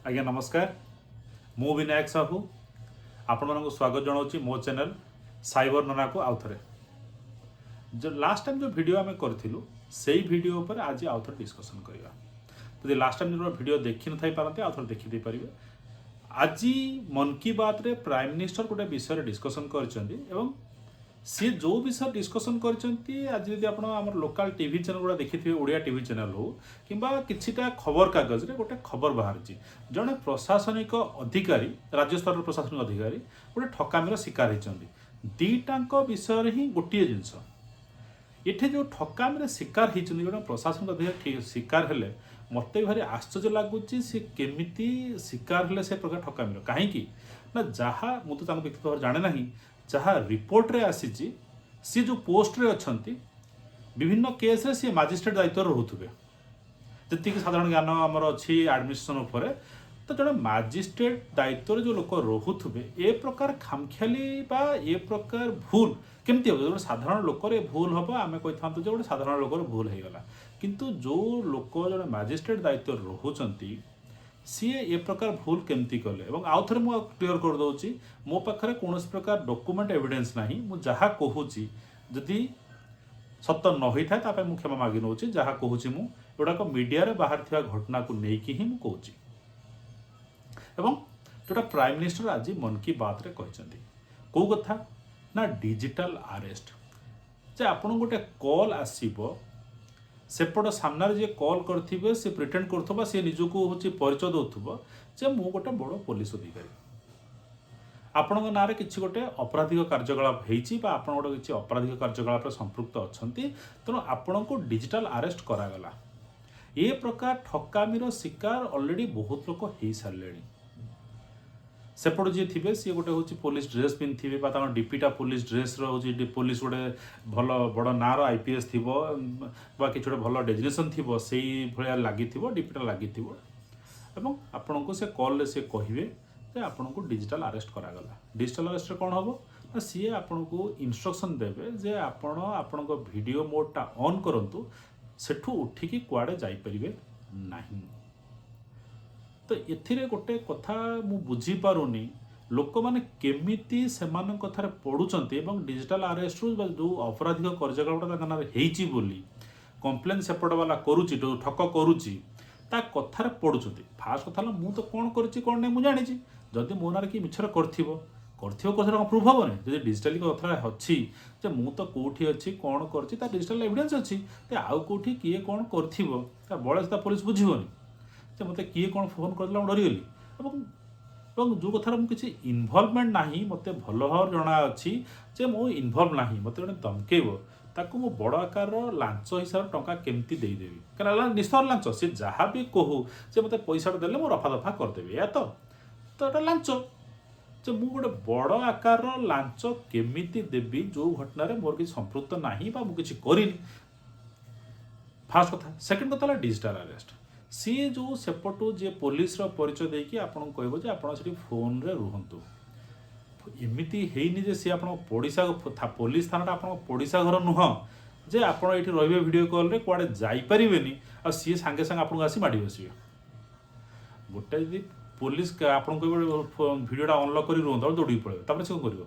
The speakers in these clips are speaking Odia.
ଆଜ୍ଞା ନମସ୍କାର। ମୁଁ ବିନାୟକ ସାହୁ ଆପଣମାନଙ୍କୁ ସ୍ୱାଗତ ଜଣାଉଛି ମୋ ଚ୍ୟାନେଲ୍ ସାଇବର ନନାକୁ। ଆଉ ଥରେ ଯେଉଁ ଲାଷ୍ଟ ଟାଇମ୍ ଯେଉଁ ଭିଡ଼ିଓ ଆମେ କରିଥିଲୁ, ସେଇ ଭିଡ଼ିଓ ଉପରେ ଆଜି ଆଉ ଥରେ ଡିସ୍କସନ୍ କରିବା। ଯଦି ଲାଷ୍ଟ ଟାଇମ୍ ଯେଉଁ ଭିଡ଼ିଓ ଦେଖିନଥାଇ ପାରନ୍ତି, ଆଉ ଥରେ ଦେଖିଦେଇପାରିବେ। ଆଜି ମନ୍ କି ବାତ୍ରେ ପ୍ରାଇମ୍ ମିନିଷ୍ଟର ଗୋଟେ ବିଷୟରେ ଡିସ୍କସନ୍ କରିଛନ୍ତି ଏବଂ ସିଏ ଯେଉଁ ବିଷୟରେ ଡିସ୍କସନ୍ କରିଛନ୍ତି, ଆଜି ଯଦି ଆପଣ ଆମର ଲୋକାଲ ଟିଭି ଚ୍ୟାନେଲ୍ ଗୁଡ଼ା ଦେଖିଥିବେ, ଓଡ଼ିଆ ଟିଭି ଚ୍ୟାନେଲ୍ ହଉ କିମ୍ବା କିଛିଟା ଖବରକାଗଜରେ ଗୋଟେ ଖବର ବାହାରିଛି, ଜଣେ ପ୍ରଶାସନିକ ଅଧିକାରୀ, ରାଜ୍ୟ ସ୍ତରର ପ୍ରଶାସନିକ ଅଧିକାରୀ ଗୋଟେ ଠକାମିର ଶିକାର ହେଇଛନ୍ତି। ଦୁଇଟାଙ୍କ ବିଷୟରେ ହିଁ ଗୋଟିଏ ଜିନିଷ। ଏଠି ଯେଉଁ ଠକାମିରେ ଶିକାର ହେଇଛନ୍ତି ଜଣେ ପ୍ରଶାସନିକ ଅଧିକାରୀ, ଶିକାର ହେଲେ, ମୋତେ ବି ଭାରି ଆଶ୍ଚର୍ଯ୍ୟ ଲାଗୁଛି ସେ କେମିତି ଶିକାର ହେଲେ ସେ ପ୍ରକାର ଠକାମିର। କାହିଁକି ନା ଯାହା ମୁଁ ତ ତାଙ୍କ ବ୍ୟକ୍ତିଗତ ଭାବରେ ଜାଣେ ନାହିଁ, ଯାହା ରିପୋର୍ଟରେ ଆସିଛି, ସିଏ ଯେଉଁ ପୋଷ୍ଟରେ ଅଛନ୍ତି, ବିଭିନ୍ନ କେସ୍ରେ ସିଏ ମାଜିଷ୍ଟ୍ରେଟ୍ ଦାୟିତ୍ୱରେ ରହୁଥିବେ। ଯେତିକି ସାଧାରଣ ଜ୍ଞାନ ଆମର ଅଛି ଆଡମିନିଷ୍ଟ୍ରେସନ ଉପରେ, ତ ଜଣେ ମାଜିଷ୍ଟ୍ରେଟ୍ ଦାୟିତ୍ୱରେ ଯେଉଁ ଲୋକ ରହୁଥିବେ, ଏ ପ୍ରକାର ଖାମଖିଆଲି ବା ଏ ପ୍ରକାର ଭୁଲ କେମିତି ହେବ? ଗୋଟେ ସାଧାରଣ ଲୋକର ଏ ଭୁଲ ହେବ, ଆମେ କହିଥାନ୍ତୁ ଯେ ଗୋଟେ ସାଧାରଣ ଲୋକର ଭୁଲ ହେଇଗଲା। କିନ୍ତୁ ଯେଉଁ ଲୋକ ଜଣେ ମାଜିଷ୍ଟ୍ରେଟ୍ ଦାୟିତ୍ୱରେ ରହୁଛନ୍ତି, ସିଏ ଏ ପ୍ରକାର ଭୁଲ କେମିତି କଲେ? ଏବଂ ଆଉ ଥରେ ମୁଁ କ୍ଲିୟର କରିଦେଉଛି, ମୋ ପାଖରେ କୌଣସି ପ୍ରକାର ଡକୁମେଣ୍ଟ ଏଭିଡେନ୍ସ ନାହିଁ। ମୁଁ ଯାହା କହୁଛି, ଯଦି ସତ ନ ହୋଇଥାଏ, ତା ପାଇଁ ମୁଁ କ୍ଷମା ମାଗି ନେଉଛି। ଯାହା କହୁଛି ମୁଁ, ଏଗୁଡ଼ାକ ମିଡ଼ିଆରେ ବାହାରିଥିବା ଘଟଣାକୁ ନେଇକି ହିଁ ମୁଁ କହୁଛି ଏବଂ ଯେଉଁଟା ପ୍ରାଇମ୍ ମିନିଷ୍ଟର ଆଜି ମନ୍ କି ବାତ୍ରେ କହିଛନ୍ତି। କେଉଁ କଥା ନା ଡିଜିଟାଲ ଆରେଷ୍ଟ, ଯେ ଆପଣଙ୍କୁ ଗୋଟେ କଲ୍ ଆସିବ, ସେପଟ ସାମ୍ନାରେ ଯିଏ କଲ୍ କରିଥିବେ, ସେ ପ୍ରିଟେଣ୍ଡ କରୁଥିବ, ସିଏ ନିଜକୁ ହେଉଛି ପରିଚୟ ଦେଉଥିବ ଯେ ମୁଁ ଗୋଟେ ବଡ଼ ପୋଲିସ ଅଧିକାରୀ, ଆପଣଙ୍କ ନାଁରେ କିଛି ଗୋଟେ ଅପରାଧିକ କାର୍ଯ୍ୟକଳାପ ହେଇଛି ବା ଆପଣ ଗୋଟେ କିଛି ଅପରାଧିକ କାର୍ଯ୍ୟକଳାପରେ ସମ୍ପୃକ୍ତ ଅଛନ୍ତି, ତେଣୁ ଆପଣଙ୍କୁ ଡିଜିଟାଲ ଆରେଷ୍ଟ କରାଗଲା। ଏ ପ୍ରକାର ଠକାମିର ଶିକାର ଅଲରେଡ଼ି ବହୁତ ଲୋକ ହେଇସାରିଲେଣି। ସେପଟ ଯିଏ ଥିବେ, ସିଏ ଗୋଟେ ହେଉଛି ପୋଲିସ ଡ୍ରେସ୍ ପିନ୍ଧିଥିବେ ବା ତାଙ୍କ ଡିପିଟା ପୋଲିସ ଡ୍ରେସ୍ର ହେଉଛି, ପୋଲିସ ଗୋଟେ ଭଲ ବଡ଼ ନାଁର ଆଇପିଏସ୍ ଥିବ ବା କିଛି ଗୋଟେ ଭଲ ଡେଜିନେସନ୍ ଥିବ, ସେଇ ଭଳିଆ ଲାଗିଥିବ, ଡିପିଟା ଲାଗିଥିବ ଏବଂ ଆପଣଙ୍କୁ ସେ କଲ୍ରେ ସେ କହିବେ ଯେ ଆପଣଙ୍କୁ ଡିଜିଟାଲ ଆରେଷ୍ଟ କରାଗଲା। ଡିଜିଟାଲ ଆରେଷ୍ଟରେ କ'ଣ ହେବ ନା ସିଏ ଆପଣଙ୍କୁ ଇନଷ୍ଟ୍ରକ୍ସନ୍ ଦେବେ ଯେ ଆପଣ ଆପଣଙ୍କ ଭିଡ଼ିଓ ମୋଡ଼ଟା ଅନ୍ କରନ୍ତୁ, ସେଠୁ ଉଠିକି କୁଆଡ଼େ ଯାଇପାରିବେ ନାହିଁ। ତ ଏଥିରେ ଗୋଟେ କଥା ମୁଁ ବୁଝିପାରୁନି, ଲୋକମାନେ କେମିତି ସେମାନଙ୍କ କଥାରେ ପଡ଼ୁଛନ୍ତି ଏବଂ ଡିଜିଟାଲ ଆରେଷ୍ଟରୁ ବା ଯେଉଁ ଅପରାଧିକ କାର୍ଯ୍ୟକଳାପଟା ତାଙ୍କ ନାଁରେ ହେଇଛି ବୋଲି କମ୍ପ୍ଲେନ୍ ସେପଟ ବାଲା କରୁଛି, ଯେଉଁ ଠକ କରୁଛି, ତା କଥାରେ ପଡ଼ୁଛନ୍ତି। ଫାର୍ଷ୍ଟ କଥା ହେଲା, ମୁଁ ତ କ'ଣ କରିଛି କ'ଣ ନାହିଁ ମୁଁ ଜାଣିଛି। ଯଦି ମୋ ନାଁରେ କିଏ ମିଛରେ କରିଥିବ କରିଥିବ କଥାଟା କ'ଣ ପ୍ରୁଭ୍ ହେବନି? ଯଦି ଡିଜିଟାଲି କଥା ଅଛି ଯେ ମୁଁ ତ କେଉଁଠି ଅଛି, କ'ଣ କରିଛି, ତା ଡିଜିଟାଲ ଏଭିଡେନ୍ସ ଅଛି, ତ ଆଉ କେଉଁଠି କିଏ କ'ଣ କରିଥିବ, ତା ବଳେ ତା ପୋଲିସ ବୁଝିବନି ଯେ ମୋତେ କିଏ କ'ଣ ଫୋନ୍ କରିଦେଲା, ମୁଁ ଡରିଗଲି? ଏବଂ ଏବଂ ଯେଉଁ କଥାରେ ମୁଁ କିଛି ଇନଭଲଭମେଣ୍ଟ ନାହିଁ, ମୋତେ ଭଲ ଭାବରେ ଜଣା ଅଛି ଯେ ମୁଁ ଇନଭଲ୍ଭ ନାହିଁ, ମୋତେ ଜଣେ ଧମକେଇବ, ତାକୁ ମୁଁ ବଡ଼ ଆକାରର ଲାଞ୍ଚ ହିସାବରେ ଟଙ୍କା କେମିତି ଦେଇଦେବି? କାରଣ ହେଲା ନିଶ୍ଚୟ ଲାଞ୍ଚ। ସେ ଯାହା ବି କହୁ ଯେ ମୋତେ ପଇସାଟା ଦେଲେ ମୁଁ ରଫା ଦଫା କରିଦେବି, ଏଇଆ ତ ତ ଏଇଟା ଲାଞ୍ଚ। ଯେ ମୁଁ ଗୋଟେ ବଡ଼ ଆକାରର ଲାଞ୍ଚ କେମିତି ଦେବି, ଯେଉଁ ଘଟଣାରେ ମୋର କିଛି ସମ୍ପୃକ୍ତ ନାହିଁ ବା ମୁଁ କିଛି କରିନି? ଫାର୍ଷ୍ଟ କଥା। ସେକେଣ୍ଡ କଥା ହେଲା ଡିଜିଟାଲ ଆରେଷ୍ଟ। ସିଏ ଯେଉଁ ସେପଟୁ ଯିଏ ପୋଲିସର ପରିଚୟ ଦେଇକି ଆପଣଙ୍କୁ କହିବ ଯେ ଆପଣ ସେଠି ଫୋନରେ ରୁହନ୍ତୁ। ଏମିତି ହେଇନି ଯେ ସିଏ ଆପଣଙ୍କ ପଡ଼ିଶା, ପୋଲିସ ଥାନାଟା ଆପଣଙ୍କ ପଡ଼ିଶା ଘର ନୁହଁ ଯେ ଆପଣ ଏଇଠି ରହିବେ ଭିଡ଼ିଓ କଲ୍ରେ, କୁଆଡ଼େ ଯାଇପାରିବେନି ଆଉ ସିଏ ସାଙ୍ଗେ ସାଙ୍ଗେ ଆପଣଙ୍କୁ ଆସି ମାଡ଼ି ବସିବେ। ଗୋଟେ ଯଦି ପୋଲିସ ଆପଣଙ୍କୁ କହିବ ଭିଡ଼ିଓଟା ଅନଲକ୍ କରି ରୁହନ୍ତୁ, ଆଉ ଦୌଡ଼ିକି ପଳେଇବେ, ତାପରେ ସେ କ'ଣ କରିବ?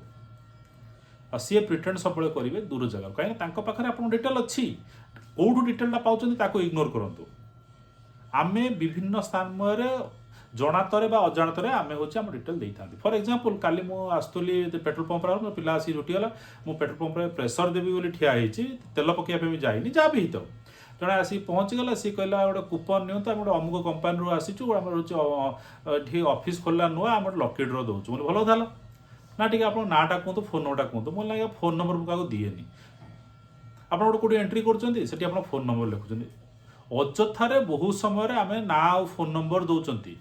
ଆଉ ସିଏ ପ୍ରିଟେଣ୍ଡ ସବୁବେଳେ କରିବେ ଦୂର ଜାଗାକୁ, କାହିଁକିନା ତାଙ୍କ ପାଖରେ ଆପଣଙ୍କ ଡିଟେଲ୍ ଅଛି। କେଉଁଠୁ ଡିଟେଲଟା ପାଉଛନ୍ତି, ତାକୁ ଇଗ୍ନୋର କରନ୍ତୁ। ଆମେ ବିଭିନ୍ନ ସ୍ଥାନରେ ଜଣାତରେ ବା ଅଜାଣତରେ ଆମେ ହେଉଛି ଆମ ଡିଟେଲ୍ ଦେଇଥାନ୍ତି। ଫର୍ ଏକ୍ଜାମ୍ପଲ୍, କାଲି ମୁଁ ଆସୁଥିଲି ପେଟ୍ରୋଲ ପମ୍ପରେ, ମୋ ପିଲା ଆସିକି ଜୁଟିଗଲା। ମୁଁ ପେଟ୍ରୋଲ ପମ୍ପରେ ପ୍ରେସର ଦେବି ବୋଲି ଠିଆ ହେଇଛି, ତେଲ ପକାଇବା ପାଇଁ ବି ଯାଇନି, ଯାହା ବି ହେଇଥାଉ, ଜଣେ ଆସିକି ପହଞ୍ଚିଗଲା। ସିଏ କହିଲା, ଗୋଟେ କୁପନ୍ ନିଅନ୍ତୁ, ଆମେ ଗୋଟେ ଅମୁକ କମ୍ପାନୀରୁ ଆସିଛୁ, ଆମର ହେଉଛି ଏଠି ଅଫିସ୍ ଖୋଲିଲା ନୂଆ, ଆମର ଲକି ଡ୍ର ଦେଉଛୁ। ମୁଁ କହିଲି, ଭଲ କଥା ହେଲା। ନା, ଟିକେ ଆପଣଙ୍କ ନାଁଟା କୁହନ୍ତୁ, ଫୋନ୍ ନମ୍ବରଟା କୁହନ୍ତୁ। ମୁଁ କହିଲି, ଆଜ୍ଞା, ଫୋନ୍ ନମ୍ବର ମୁଁ କାହାକୁ ଦିଏନି। ଆପଣ ଗୋଟେ କେଉଁଠି ଏଣ୍ଟ୍ରି କରୁଛନ୍ତି, ସେଠି ଆପଣ ଫୋନ୍ ନମ୍ବର ଲେଖୁଛନ୍ତି। ଅଯଥାରେ ବହୁତ ସମୟରେ ଆମେ ନାଁ ଆଉ ଫୋନ୍ ନମ୍ବର ଦେଉଛନ୍ତି।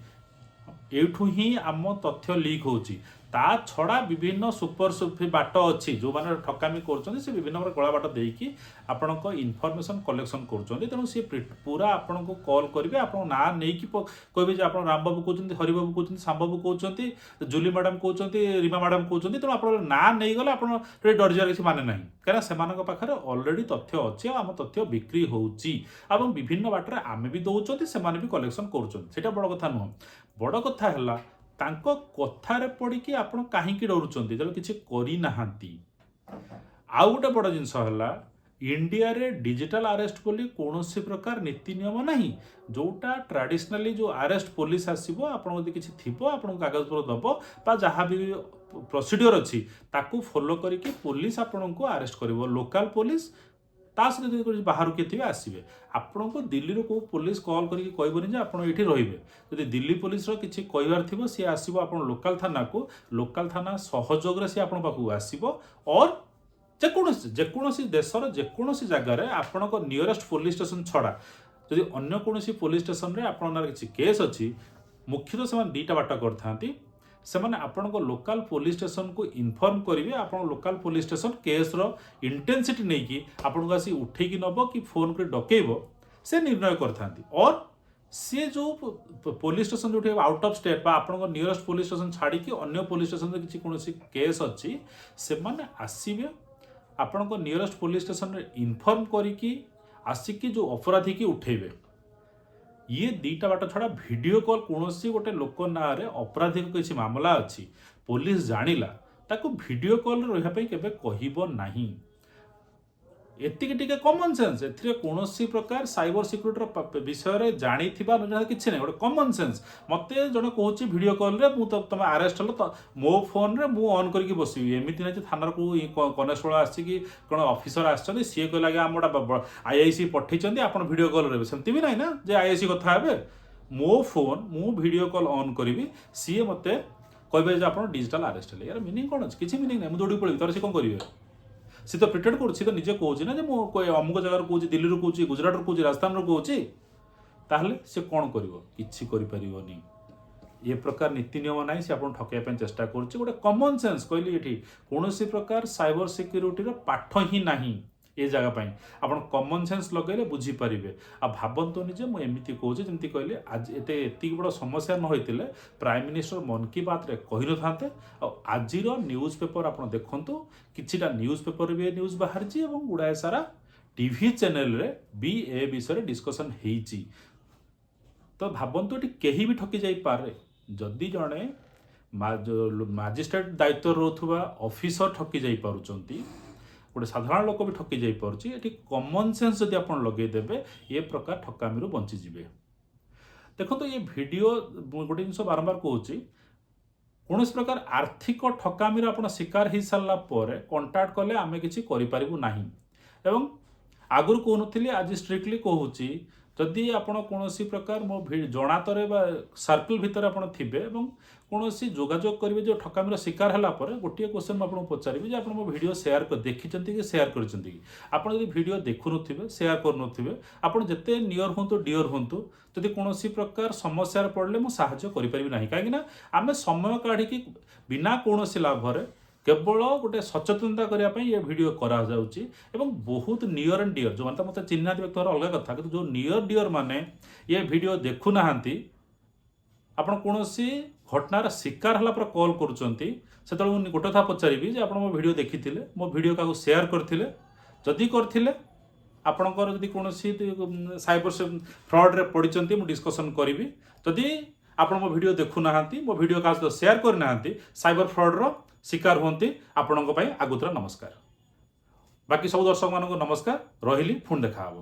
ଏଇଠୁ ହିଁ ଆମ ତଥ୍ୟ ଲିକ୍ ହେଉଛି। ତା ଛଡ଼ା ବିଭିନ୍ନ ସୁପର ସୁଫି ବାଟ ଅଛି। ଯେଉଁମାନେ ଠକାମି କରୁଛନ୍ତି, ସେ ବିଭିନ୍ନ ପ୍ରକାର କଳା ବାଟ ଦେଇକି ଆପଣଙ୍କ ଇନଫର୍ମେସନ୍ କଲେକ୍ସନ୍ କରୁଛନ୍ତି। ତେଣୁ ସିଏ ପୁରା ଆପଣଙ୍କୁ କଲ୍ କରିବେ, ଆପଣଙ୍କ ନାଁ ନେଇକି କହିବେ ଯେ ଆପଣ ରାମବାବୁ କହୁଛନ୍ତି, ହରିବାବୁ କହୁଛନ୍ତି, ଶ୍ୟାମବାବୁ କହୁଛନ୍ତି, ଜୁଲି ମ୍ୟାଡ଼ାମ୍ କହୁଛନ୍ତି, ରୀମା ମ୍ୟାଡ଼ାମ୍ କହୁଛନ୍ତି। ତେଣୁ ଆପଣଙ୍କ ନାଁ ନେଇଗଲେ ଆପଣ ସେଠି ଡରିଯିବାର କିଛି ମାନେ ନାହିଁ, କାହିଁକିନା ସେମାନଙ୍କ ପାଖରେ ଅଲରେଡ଼ି ତଥ୍ୟ ଅଛି ଆଉ ଆମ ତଥ୍ୟ ବିକ୍ରି ହେଉଛି ଏବଂ ବିଭିନ୍ନ ବାଟରେ ଆମେ ବି ଦେଉଛନ୍ତି, ସେମାନେ ବି କଲେକ୍ସନ୍ କରୁଛନ୍ତି। ସେଇଟା ବଡ଼ କଥା ନୁହଁ। ବଡ଼ କଥା ହେଲା, ତାଙ୍କ କଥାରେ ପଡ଼ିକି ଆପଣ କାହିଁକି ଡରୁଛନ୍ତି ଯେତେବେଳେ କିଛି କରିନାହାନ୍ତି? ଆଉ ଗୋଟେ ବଡ଼ ଜିନିଷ ହେଲା, ଇଣ୍ଡିଆରେ ଡିଜିଟାଲ ଆରେଷ୍ଟ ବୋଲି କୌଣସି ପ୍ରକାର ନୀତି ନିୟମ ନାହିଁ। ଯେଉଁଟା ଟ୍ରାଡିସନାଲି ଯେଉଁ ଆରେଷ୍ଟ, ପୋଲିସ ଆସିବ, ଆପଣଙ୍କ ଯଦି କିଛି ଥିବ ଆପଣଙ୍କୁ କାଗଜପତ୍ର ଦେବ ବା ଯାହା ବି ପ୍ରୋସିଡ଼ିଓର ଅଛି ତାକୁ ଫଲୋ କରିକି ପୋଲିସ ଆପଣଙ୍କୁ ଆରେଷ୍ଟ କରିବ, ଲୋକାଲ ପୋଲିସ। ତା ସହିତ ଯଦି କୌଣସି ବାହାରୁ କିଏ ଥିବେ, ଆସିବେ। ଆପଣଙ୍କୁ ଦିଲ୍ଲୀରୁ କେଉଁ ପୋଲିସ କଲ୍ କରିକି କହିବନି ଯେ ଆପଣ ଏଇଠି ରହିବେ। ଯଦି ଦିଲ୍ଲୀ ପୋଲିସର କିଛି କହିବାର ଥିବ, ସିଏ ଆସିବ ଆପଣ ଲୋକାଲ ଥାନାକୁ, ଲୋକାଲ ଥାନା ସହଯୋଗରେ ସିଏ ଆପଣଙ୍କ ପାଖକୁ ଆସିବ। ଅର୍ ଯେକୌଣସି ଯେକୌଣସି ଦେଶର ଯେକୌଣସି ଜାଗାରେ ଆପଣଙ୍କ ନିୟରେଷ୍ଟ ପୋଲିସ ଷ୍ଟେସନ ଛଡ଼ା ଯଦି ଅନ୍ୟ କୌଣସି ପୋଲିସ ଷ୍ଟେସନରେ ଆପଣଙ୍କ ନାଁରେ କିଛି କେସ୍ ଅଛି, ମୁଖ୍ୟତଃ ସେମାନେ ଦୁଇଟା ବାଟ କରିଥାନ୍ତି। ସେମାନେ ଆପଣଙ୍କ ଲୋକାଲ ପୋଲିସ ଷ୍ଟେସନକୁ ଇନଫର୍ମ କରିବେ। ଆପଣ ଲୋକାଲ ପୋଲିସ ଷ୍ଟେସନ କେସ୍ର ଇଣ୍ଟେନ୍ସିଟି ନେଇକି ଆପଣଙ୍କୁ ଆସି ଉଠେଇକି ନେବ କି ଫୋନ୍ କରି ଡକେଇବ, ସେ ନିର୍ଣ୍ଣୟ କରିଥାନ୍ତି। ଅର୍ ସିଏ ଯେଉଁ ପୋଲିସ ଷ୍ଟେସନ ଯେଉଁଠି ଆଉଟ୍ ଅଫ୍ ଷ୍ଟେଟ୍ ବା ଆପଣଙ୍କ ନିୟରେଷ୍ଟ ପୋଲିସ ଷ୍ଟେସନ ଛାଡ଼ିକି ଅନ୍ୟ ପୋଲିସ ଷ୍ଟେସନରେ କିଛି କୌଣସି କେସ୍ ଅଛି, ସେମାନେ ଆସିବେ, ଆପଣଙ୍କ ନିୟରେଷ୍ଟ ପୋଲିସ ଷ୍ଟେସନରେ ଇନଫର୍ମ କରିକି ଆସିକି ଯେଉଁ ଅପରାଧୀକି ଉଠେଇବେ। ଇଏ ଦୁଇଟା ବାଟ ଛଡ଼ା ଭିଡ଼ିଓ କଲ୍, କୌଣସି ଗୋଟେ ଲୋକ ନାଁରେ ଅପରାଧିକ କିଛି ମାମଲା ଅଛି, ପୋଲିସ ଜାଣିଲା, ତାକୁ ଭିଡ଼ିଓ କଲ୍ରେ ରହିବା ପାଇଁ କେବେ କହିବ ନାହିଁ। ଏତିକି ଟିକେ କମନ୍ ସେନ୍ସ। ଏଥିରେ କୌଣସି ପ୍ରକାର ସାଇବର ସିକ୍ୟୁରିଟିର ବିଷୟରେ ଜାଣିଥିବା ନ ଜାଣିଥିବା କିଛି ନାହିଁ। ଗୋଟେ କମନ୍ ସେନ୍ସ। ମୋତେ ଜଣେ କହୁଛି ଭିଡ଼ିଓ କଲ୍ରେ, ମୁଁ ତ ତମେ ଆରେଷ୍ଟ ହେଲ ତ ମୋ ଫୋନ୍ରେ ମୁଁ ଅନ୍ କରିକି ବସିବି। ଏମିତି ନାହିଁ ଯେ ଥାନାର କେଉଁ କନେଷ୍ଟବଳ ଆସିକି, କ'ଣ ଅଫିସର ଆସିଛନ୍ତି, ସିଏ କହିଲା ଆଜ୍ଞା, ଆମ ଗୋଟେ ଆଇଆଇସି ପଠେଇଛନ୍ତି, ଆପଣ ଭିଡ଼ିଓ କଲ୍ ରହିବେ। ସେମିତି ବି ନାହିଁ ନା ଯେ ଆଇଆଇସି କଥା ହେବେ। ମୋ ଫୋନ୍, ମୁଁ ଭିଡ଼ିଓ କଲ୍ ଅନ୍ କରିବି, ସିଏ ମୋତେ କହିବେ ଯେ ଆପଣ ଡିଜିଟାଲ ଆରେଷ୍ଟ ହେଲେ। ୟାର ମିନିଂ କ'ଣ ଅଛି? କିଛି ମିନିଂ ନାହିଁ। ମୁଁ ଦୌଡ଼ିକି ପଳେଇବି ତାର, ସେ କ'ଣ କରିବେ? ସେ ତ ପ୍ରିଟେଣ୍ଡ କରୁଛି, ସେ ତ ନିଜେ କହୁଛି ନା ଯେ ମୁଁ ଅମୁକ ଜାଗାରୁ କହୁଛି, ଦିଲ୍ଲୀରୁ କହୁଛି, ଗୁଜରାଟରୁ କହୁଛି, ରାଜସ୍ଥାନରୁ କହୁଛି। ତାହେଲେ ସେ କ'ଣ କରିବ? କିଛି କରିପାରିବନି। ଏ ପ୍ରକାର ନୀତି ନିୟମ ନାହିଁ। ସେ ଆପଣଙ୍କୁ ଠକେଇବା ପାଇଁ ଚେଷ୍ଟା କରୁଛି। ଗୋଟେ କମନ୍ ସେନ୍ସ କହିଲି, ଏଠି କୌଣସି ପ୍ରକାର ସାଇବର ସିକ୍ୟୁରିଟିର ପାଠ ହିଁ ନାହିଁ ଏ ଜାଗା ପାଇଁ। ଆପଣ କମନ୍ ସେନ୍ସ ଲଗେଇଲେ ବୁଝିପାରିବେ। ଆଉ ଭାବନ୍ତୁନି ଯେ ମୁଁ ଏମିତି କହୁଛି। ଯେମିତି କହିଲି, ଆଜି ଏତିକି ବଡ଼ ସମସ୍ୟା ନ ହୋଇଥିଲେ ପ୍ରାଇମ୍ ମିନିଷ୍ଟର ମନ୍ କି ବାତ୍ରେ କହିନଥାନ୍ତେ। ଆଉ ଆଜିର ନ୍ୟୁଜ୍ ପେପର ଆପଣ ଦେଖନ୍ତୁ, କିଛିଟା ନ୍ୟୁଜ୍ ପେପରରେ ବି ଏ ନ୍ୟୁଜ୍ ବାହାରିଛି ଏବଂ ଗୁଡ଼ାଏ ସାରା ଟିଭି ଚ୍ୟାନେଲରେ ବି ଏ ବିଷୟରେ ଡିସ୍କସନ୍ ହେଇଛି। ତ ଭାବନ୍ତୁ, ଏଠି କେହି ବି ଠକି ଯାଇପାରେ। ଯଦି ଜଣେ ମାଜିଷ୍ଟ୍ରେଟ୍ ଦାୟିତ୍ୱରେ ରହୁଥିବା ଅଫିସର ଠକି ଯାଇପାରୁଛନ୍ତି, ଗୋଟେ ସାଧାରଣ ଲୋକ ବି ଠକି ଯାଇପାରୁଛି। ଏଠି କମନ୍ ସେନ୍ସ ଯଦି ଆପଣ ଲଗେଇଦେବେ, ଏ ପ୍ରକାର ଠକାମିରୁ ବଞ୍ଚିଯିବେ। ଦେଖନ୍ତୁ, ଏ ଭିଡ଼ିଓ, ମୁଁ ଗୋଟେ ଜିନିଷ ବାରମ୍ବାର କହୁଛି, କୌଣସି ପ୍ରକାର ଆର୍ଥିକ ଠକାମିର ଆପଣ ଶିକାର ହେଇସାରିଲା ପରେ କଣ୍ଟାକ୍ଟ କଲେ ଆମେ କିଛି କରିପାରିବୁ ନାହିଁ। ଏବଂ ଆଗରୁ କହୁନଥିଲି, ଆଜି ଷ୍ଟ୍ରିକ୍ଟଲି କହୁଛି, ଯଦି ଆପଣ କୌଣସି ପ୍ରକାର ମୋ ଜଣାତରେ ବା ସାର୍କଲ୍ ଭିତରେ ଆପଣ ଥିବେ ଏବଂ କୌଣସି ଯୋଗାଯୋଗ କରିବେ ଯେ ଠକାମିର ଶିକାର ହେଲା ପରେ, ଗୋଟିଏ କ୍ୱେଶ୍ଚନ୍ ମୁଁ ଆପଣଙ୍କୁ ପଚାରିବି ଯେ ଆପଣ ମୋ ଭିଡ଼ିଓ ସେୟାର ଦେଖିଛନ୍ତି କି ସେୟାର କରିଛନ୍ତି କି? ଆପଣ ଯଦି ଭିଡ଼ିଓ ଦେଖୁନଥିବେ, ସେୟାର କରୁନଥିବେ, ଆପଣ ଯେତେ ନିୟର ହୁଅନ୍ତୁ, ଡିଅର ହୁଅନ୍ତୁ, ଯଦି କୌଣସି ପ୍ରକାର ସମସ୍ୟାରେ ପଡ଼ିଲେ ମୁଁ ସାହାଯ୍ୟ କରିପାରିବି ନାହିଁ। କାହିଁକିନା ଆମେ ସମୟ କାଢ଼ିକି ବିନା କୌଣସି ଲାଭରେ କେବଳ ଗୋଟେ ସଚେତନତା କରିବା ପାଇଁ ଏ ଭିଡ଼ିଓ କରାଯାଉଛି। ଏବଂ ବହୁତ ନିୟର ଆଣ୍ଡ ଡିଅର, ଯେଉଁମାନେ ତ ମୋତେ ଚିହ୍ନିନାହାନ୍ତି ବ୍ୟକ୍ତିଙ୍କର ଅଲଗା କଥା, କିନ୍ତୁ ଯେଉଁ ନିୟର ଡିଅର ମାନେ ଏ ଭିଡ଼ିଓ ଦେଖୁନାହାନ୍ତି, ଆପଣ କୌଣସି ଘଟଣାର ଶିକାର ହେଲା ପରେ କଲ୍ କରୁଛନ୍ତି, ସେତେବେଳେ ମୁଁ ଗୋଟେ କଥା ପଚାରିବି ଯେ ଆପଣ ମୋ ଭିଡ଼ିଓ ଦେଖିଥିଲେ? ମୋ ଭିଡ଼ିଓ କାହାକୁ ସେୟାର କରିଥିଲେ? ଯଦି କରିଥିଲେ, ଆପଣଙ୍କର ଯଦି କୌଣସି ସାଇବର ଫ୍ରଡ଼ରେ ପଡ଼ିଛନ୍ତି, ମୁଁ ଡିସ୍କସନ୍ କରିବି। ଯଦି ଆପଣ ମୋ ଭିଡ଼ିଓ ଦେଖୁନାହାନ୍ତି, ମୋ ଭିଡ଼ିଓ କାହା ସହିତ ସେୟାର କରିନାହାନ୍ତି, ସାଇବର ଫ୍ରଡ଼ର ଶିକାର ହୁଅନ୍ତି, ଆପଣଙ୍କ ପାଇଁ ଆଗତୁରା ନମସ୍କାର। ବାକି ସବୁ ଦର୍ଶକମାନଙ୍କୁ ନମସ୍କାର। ରହିଲି, ପୁଣି ଦେଖା ହେବ।